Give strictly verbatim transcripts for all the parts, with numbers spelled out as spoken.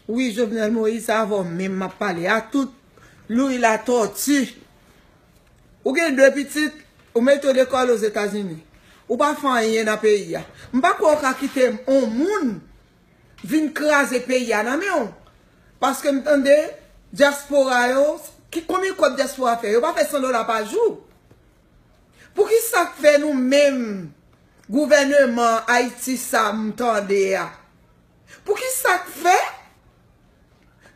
Wi, Jovenel Moïse, se avè w menm m ap pale. A tout Louis Latortue. Ou gen de pitit, ou mete yo lekòl Ozetazini. Ou pa fè anyen nan peyi a. M pa kwè w ka kite yon moun vin kraze peyi a nan men w. Paske m tande dyaspora yo, ki konbyen kòb dyaspora fè? Yo pa fè san dola pa jou. Poukisa k fè nou menm gouvèneman Ayiti sa m tande a? Poukisa k fè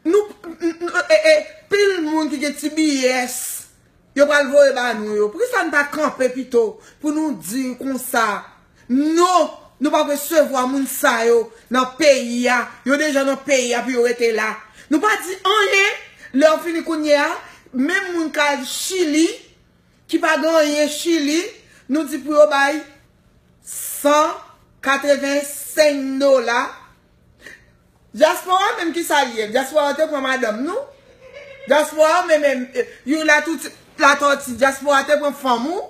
nou, n- n- e- e- pil moun ki gen T B S, yo pral voye ba nou yo? Poukisa n pa kanpe pito pou nou di konsa? Non, nou p ap resevwa moun sa yo nan peyi a. Yo deja nan peyi a pou yo rete la. Nou pa di anyen. Lè yo fini kounye a, menm moun k al Chili, ki pa gen anyen Chili, nou di pou yo bay san katrevensenk dola. Dyaspora menm ki sa l ye? Dyaspora te pran madanm nou? Dyaspora menm, menm, eh, Youri Latortue, Latortue, dyaspora te pran fanm ou?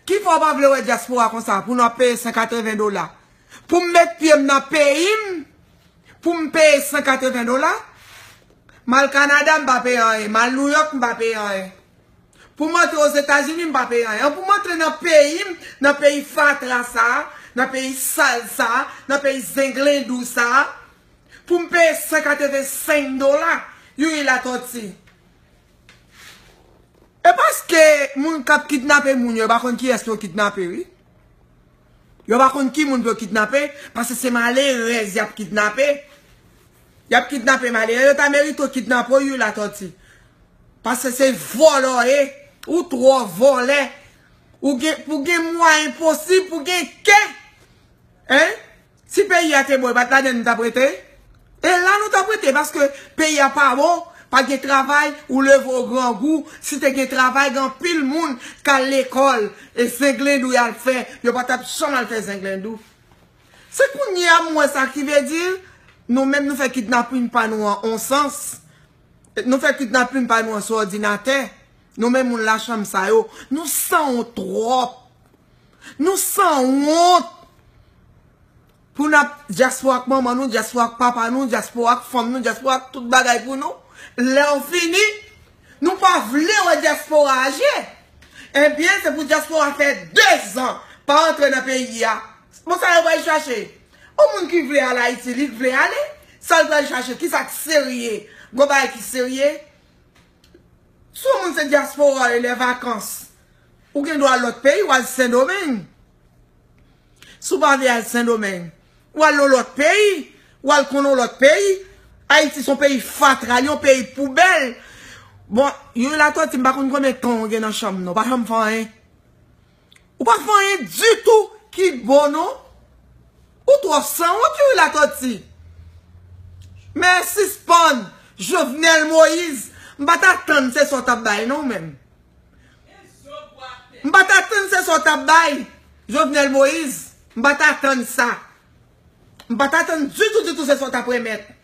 Ki fè w pa vle wè dyaspora konsa pou n ap peye san katreven dola? Pou m met pye m nan peyi m, pou m peye san katreven dola? M al Kanada, m pa peye anyen. M al New York, m pa peye anyen. Pou m antre Ozetazini, m pa peye anyen. Pou m antre nan peyi m, nan peyi fatra sa a, nan peyi sal sa a, nan peyi zenglendou sa a, pou m peye san katrevensenk dola, Youri Latortue. E paske moun k ap kidnape moun yo, yo pa konn kiyès yo kidnape, wi. Yo pa konn ki moun pou yo kidnape, paske se malerèz y ap kidnape. Y ap kidnape malerèz, yo ta merite w kidnape w, Youri Latortue. Paske se vòlè w ye, ou twò vòlè. Ou gen, pou gen mwayen posib, pou gen kè. Hein? Si peyi a te bon, e pa t ladan nou t ap rete? E la nou t ap rete, paske peyi a pa bon, pa gen travay, ou leve w grangou. Si te gen travay, gen anpil moun k al lekòl, e zenglendou y al fè, yo pa t ap janm al fè zenglendou. Se kounye a m wè sa ki vle di, nou menm nou fè kidnapin pa nou an on sans. Nou fè kidnapin pa nou an sou òdinatè. Nou menm moun lachanm sa yo, nou sanwont twòp. Nou sanwont. Pou n ap dyaspora ak manman nou, dyaspora ak papa nou, dyaspora ak fanm nou, dyaspora ak tout bagay pou nou. Lè w fini, nou pa vle wè dyaspora a je. Ebyen, se pou dyaspora fè dezan pa antre nan peyi a. Bon, sa yo pral chache? Yon moun ki vle al Ayiti, li vle ale. Sa l pral chache? Kisa k serye? Gon bagay ki serye? Si yon moun se dyaspora e lè vakans, ou gen dwa al lòt peyi, w al Sendomeng. Si w pa vle al Sendomeng, w al yon lòt peyi, w al konn yon lòt peyi. Ayiti se yon peyi fatra, li yon peyi poubèl. Bon, Youri Latortue, m pa konn konbyen tan w gen nan chanm nan, w pa janm fè anyen. Ou pa fè anyen ditou ki bon, non. Ou twò sanwont, Youri Latortue. Men sispann, Jovenel Moïse, m pa t atann se sa w t ap bay, non, ou menm. M pa t atann se sa w t ap bay, Jovenel Moïse. M pa t atann sa. M pa t atann ditou, ditou se sa w t ap remèt.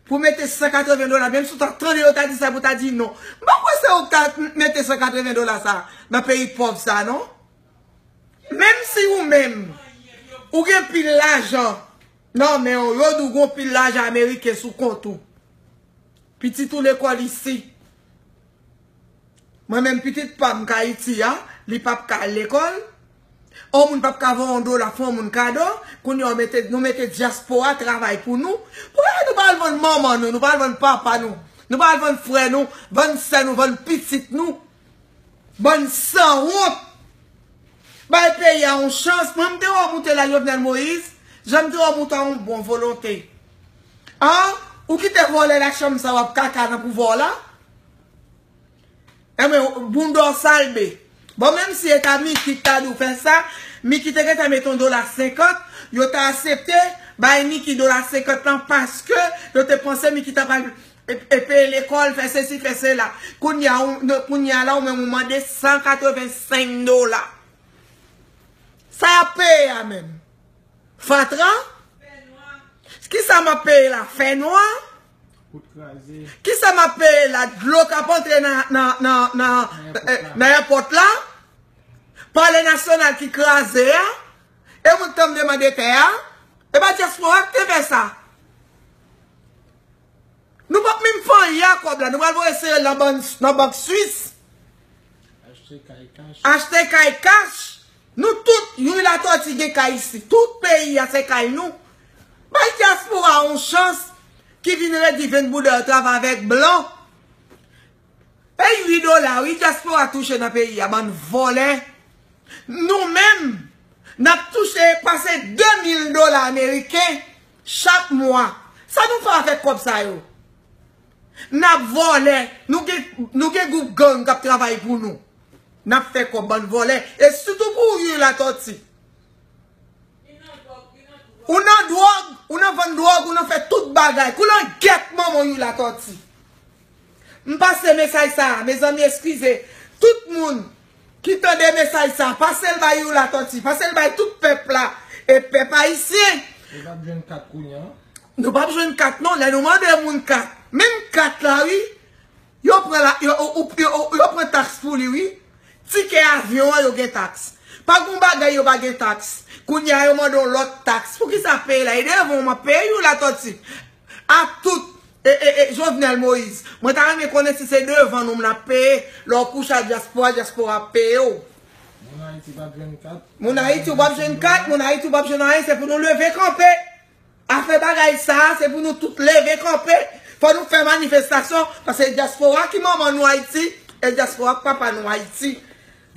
Pou mete san katreven dola, menm si w ta tande yo ta di sa, pou w ta di non. M pa kwè se ou k ta mete san katreven dola sa nan peyi pòv sa, non. Menm si ou menm, ou gen pil lajan nan men w, yo di w gon pil lajan ameriken sou kont ou. Pitit ou lekòl isi. Mwen menm pitit pa m k Ayiti a, li p ap ka al lekòl. On moun p ap ka voye yon dola fè yon moun kado. Kounye a w mete, nou mete dyaspora travay pou nou. Poukisa nou pa al vann manman nou, nou pa al vann papa nou, nou pa al vann frè nou, vann sè nou, vann pitit nou? Bann sanwont! Bay peyi a yon chans. Mwen, m te wè w moute la, Jovenel Moïse, jan m te wè w moute a yon bon volonte. An? Ou kite vòlè lachanm sa w ap kaka nan pouvwa w la? Enben, bounda w salbe. Bon, menm si e ta Miki ki ta di w fè sa, Miki te gentan mete yon dola senkant, yo ta aksepte bay Miki dola senkant lan paske yo te panse Miki ta pral e, e peye lekòl, fè sesi, fè sela. Kounye a, ou, kounye a la, ou menm ou mande san katrevensenk dola. Sa y ap peye a menm? Fatra? Kisa m ap peye la? Fènwa? Kisa m ap peye la? Dlo k ap antre nan, nan, nan, nan, nan èpòt la? Palè Nasyonal ki kraze a? E moun k t ap demande tè a? E pa dyaspora k te fè sa? Kay a kòb la, nou pral voye sere l nan bank, nan bank Swis. Achte kay kach. Achte kay kach. Nou tout, Youri Latòti gen kay isi. Tout peyi a se kay nou. Bay dyaspora yon chans ki vin redi venn bouda yo travay avèk blan. E uit dola, wi, dyaspora touche nan peyi a, bann vòlè. Nou menm, n ap touche pase de mil dola ameriken chak mwa. Sa nou fè avèk kòb sa yo? N ap vòlè. Nou gen, nou gen gwoup gang k ap travay pou nou. N ap fè kòb, bann vòlè. E sitou pou ou, Youri Latòti. Ou nan dwòg, ou nan vann dwòg, ou nan fè tout bagay. Kou langèt manman w, Youri Latòti. M pase mesaj sa a, mezanmi, eskize. Tout moun ki tande mesaj sa a, pase l bay Youri Latòti, pase l bay tout pèp la, e pèp ayisyen. Nou p ap jwenn kat kounye a. Nou p ap jwenn kat, non, lè nou mande moun kat. Menm kat la, wi. Yo pran la, yo, yo, yo, yo, yo pran taks pou li, wi. Tikè avyon an, yo gen taks. Pa gon bagay yo pa gen taks. Kounye a, yo mande yon lòt taks. Poukisa peye la? E devan w m ap peye, Youri Latòti. A tout, e, e, e, Jovenel Moïse. Mwen ta renmen konnen si se devan nou m ap peye. Lè w kouche a dyaspora, dyaspora ap peye w. Moun Ayiti p ap jwenn kat. Moun Ayiti, w p ap jwenn kat. Moun Ayiti, w p ap jwenn anyen. Se pou nou leve kanpe. Afè bagay sa a, se pou nou tout leve kanpe. Fò nou fè manifestasyon, paske dyaspora ki manman nou Ayiti, e dyaspora k papa nou Ayiti.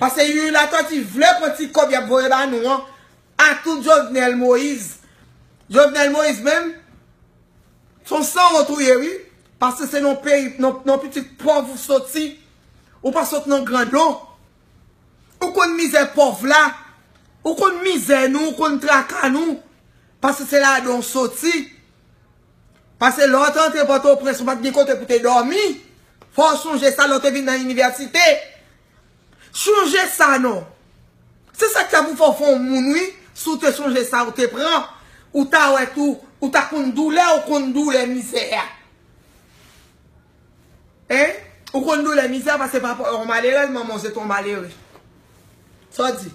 Paske Youri Latòti vle pran ti kòb y ap voye ba nou an, a tout Jovenel Moïse. Jovenel Moïse menm, se yon sanwont ou ye, wi. Paske se nan peyi, nan, nan pitit pòv ou soti. Ou pa sot nan grandon. Ou konn mizè pòv la. Ou konn mizè nou, ou konn traka nou. Paske se ladan w soti. Paske lè w te antre Pòtoprens, ou pa t gen kote pou te dòmi. Fò w sonje sa lè w te vin nan inivèsite. Sonje sa non. Se sa k fè pou fò w fè yon moun, wi. Si w te sonje sa ou te pran, ou ta wè tou, ou ta konn doulè, ou konn doulè mizè a. Hein? Ou konn doulè mizè a paske papa w yon malerèz, manman w se t yon malere. Sa w di?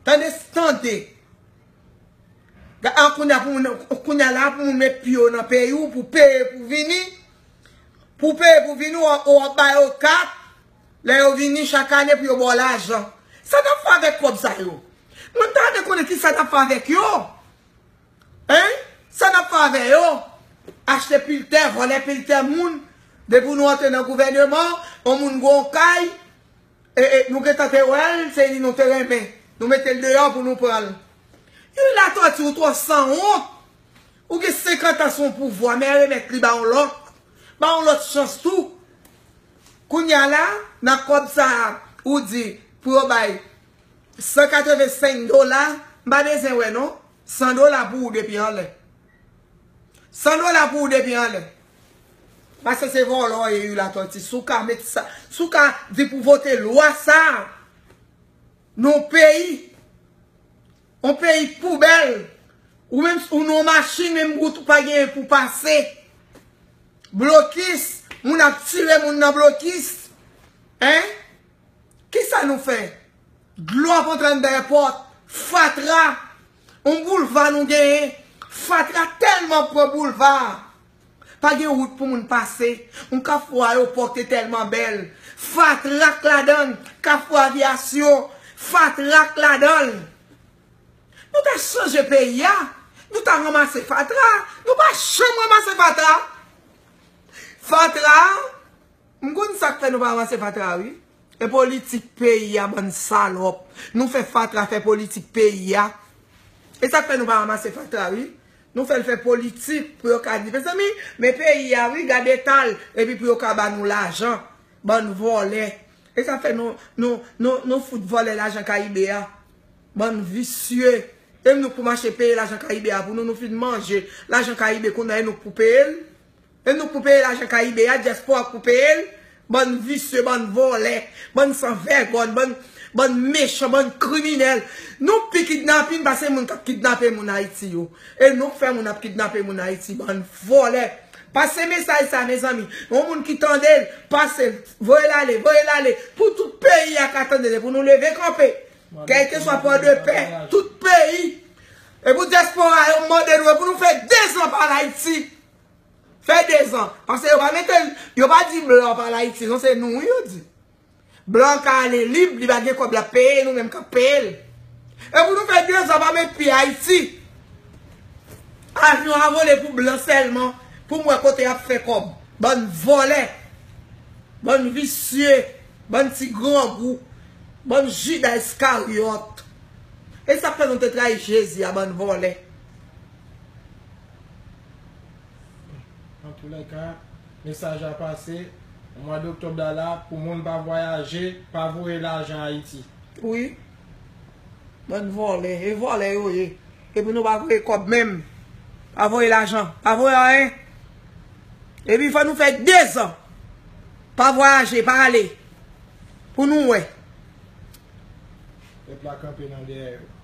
Tande, tande. Ga-, an, kounye a pou moun, kounye a la pou moun met pye w nan peyi w pou peye pou vini. Pou peye pou vini, w, w ap ba yo kat. Lè yo vini chak ane pou yo ba w lajan. Sa n ap fè avèk kòb sa yo? Mwen ta renmen konnen kisa n ap fè avèk yo. Hein? Sa n ap fè avè yo? Achte pil tè, vòlè pil tè moun. Depi nou antre nan gouvèneman, yon moun gen yon kay, e, e, nou gentan te wè l, se li nou te renmen. Nou mete l deyò pou nou pran l. Youri Latòti, ou twò sanwont. Ou gen senkant an sou yon pouvwa, men remèt li ba yon lòt. Ba yon lòt chans tou. Kounye a la, nan kòb sa a, ou di pou yo bay san katrevensenk dola, m pa bezwen wè non. San dola pou ou depi anlè. San dola pou ou depi anlè. Paske se vòlò w ye, Youri Latòti. Si w ka met sa, si w ka di pou vote lwa sa a, nan yon peyi, yon peyi poubèl, ou menm, ou nan yon machin, menm wout ou pa genyen pou pase. Blokis, moun ap tire moun nan blokis. Hein? Kisa nou fè? Dlo ap antre anndan èpòt. Fatra. On boulva nou genyen. Fatra tèlman pran boulva. Pa gen wout pou moun pase. On kafou ayewopò ki te tèlman bèl. Fatra k ladan l. Kafou avyasyon. Fatra k ladan l. Nou ta chanje peyi a. Nou ta ranmase fatra. Nou pa janm ranmase fatra. Fatra. M konn sa k fè nou pa ranmase fatra, wi. E politik peyi a, bann salòp. Nou fè fatra fè politik peyi a. E sa k fè nou pa ranmase fatra, wi. Nou fè l fè politik pou yo ka di, mezanmi, men peyi a, wi, gade eta l. Epi pou yo ka ba nou lajan. Bann vòlè. E sa fè nou, nou, nou, nou fout vòlè lajan Kayibe a. Bann visye. E nou k pou mache peye lajan Kayibe a pou nou, nou fin manje lajan Kayibe, kounye a e nou k pou peye l. E nou k pou peye lajan Kayibe a, dyaspora k pou peye l. Bann visye, bann vòlè, bann sanvègòn, bann, bann mechan, bann kriminèl. Nou pi kidnapin pase moun k ap kidnape moun Ayiti yo. E nou k fè moun ap kidnape moun Ayiti, bann vòlè. Pase mesaj sa, mezanmi. Yon moun ki tande l, pase l, voye l ale, voye l ale. Pou tout peyi a ka tande l, e pou nou leve kanpe. Kèlkeswa pò de pè, tout peyi. E pou dyaspora yo mande nou, e pou nou fè dezanpal Ayiti. Fè dezan. Paske yo pa mete l, yo pa di blan pa al Ayiti, non, se nou wi yo di. Blan ka ale lib, li pa gen kòb l ap peye, nou menm k ap peye l. E pou nou fè dezan pa met pye Ayiti. Avyon a vole pou blan sèlman, pou m wè kote y ap fè kòb. Bann vòlè, bann visye, bann ti grangou, bann Jida Iskaryòt. E sa k fè nou te trayi Jezi a, bann vòlè. Antoulèka, mesaj la pase. Mwa doktòb la la, pou moun pa vwayaje, pa voye lajan Ayiti. Wi. Bann vòlè. E vòlè yo ye. Epi nou pa voye kòb menm. Pa voye lajan. Pa voye anyen. Epi fò nou fè dezan. Pa vwayaje, pa ale. Pou nou wè. Pèp la kanpe nan dèyè yo.